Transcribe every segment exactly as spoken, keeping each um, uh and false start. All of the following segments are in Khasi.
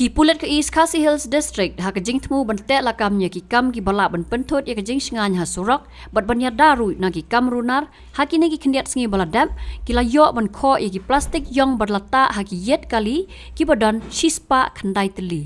Ki pulit ka East Khasi Hills District ha ka jingthmu ban teh lakam ïa ki kam kiba lah ban pynthut ïa ka jingshngaiñ ha surok bad ban ïada ruh na ki kam runar ha kine ki khyndiat sngi ba la dep, ki la ïoh ban khoh ïa ki plastik ïong ba la tah ha ki ïit kali kiba don shispah khyndai tylli.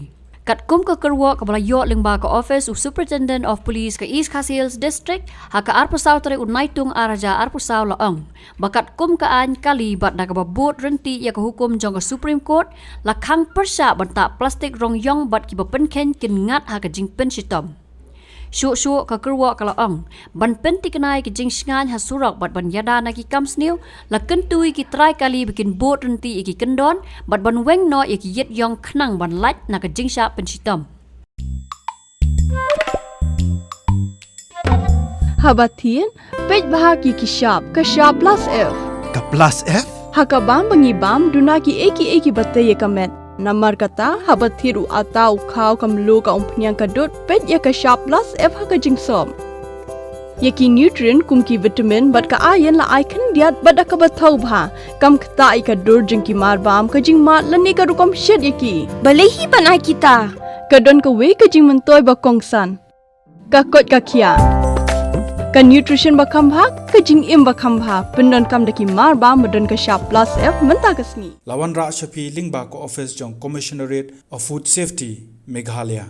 Katkum ka kyrwoh kaba la ïoh lyngba ka office u Superintendent of Police ka East Khasi Hills District ha ka arphew saw tarik u Naitung ar hajar arphew saw la ong ba katkum ka aiñ kali bad da kaba bud ryntih ïa ka hukum jong ka Supreme Court, la khang pyrshah ban tah plastik rong ïong bad kiba pynkheiñ kin ngat ha ka jingpynshitom. Shuh shuh ka kyrwoh ka la ong, ban pynthikna ïa ka jingshngaiñ ha surok bad ban ïada na ki kam sniew, la kyntu ïa ki trai kali ba kin bud ryntih ïa ki kyndon bad ban weng noh ïa ki ïit ïong khnang ban lait na ka jingshah pynshitom. Haba thied, peit bha ki ki shap, ka shap plus F. Ka plus F? Ha ka bam ba ngi bam, duna ki ei ki ei kiba tei ïa ka met. Namar kata, haba thied u atta, u khaw, ka mluh, ka umphniang, ka dud, peit ïa ka shap plus F ha ka jingsop. Ïa ki nutrient kum ki vitamin bad ka iron la ai khyndiat bad da kaba thaw bha. Kam ktah ïa ka dur jong ki mar bam, ka jingmad lane ka rukom shet ïa ki. Balei hi ban ai kita? Ka don kawei ka jingmyntoi ba kongsan. Ka koit ka khiah. Ka nutrition ba kham bha, ka jingim ba kham bha. Pyndonkam da ki mar bam ba don ka shap plus F mynta ka sngi. La wanrah sha phi lyngba ka office jong Commissionerate of Food Safety, Meghalaya.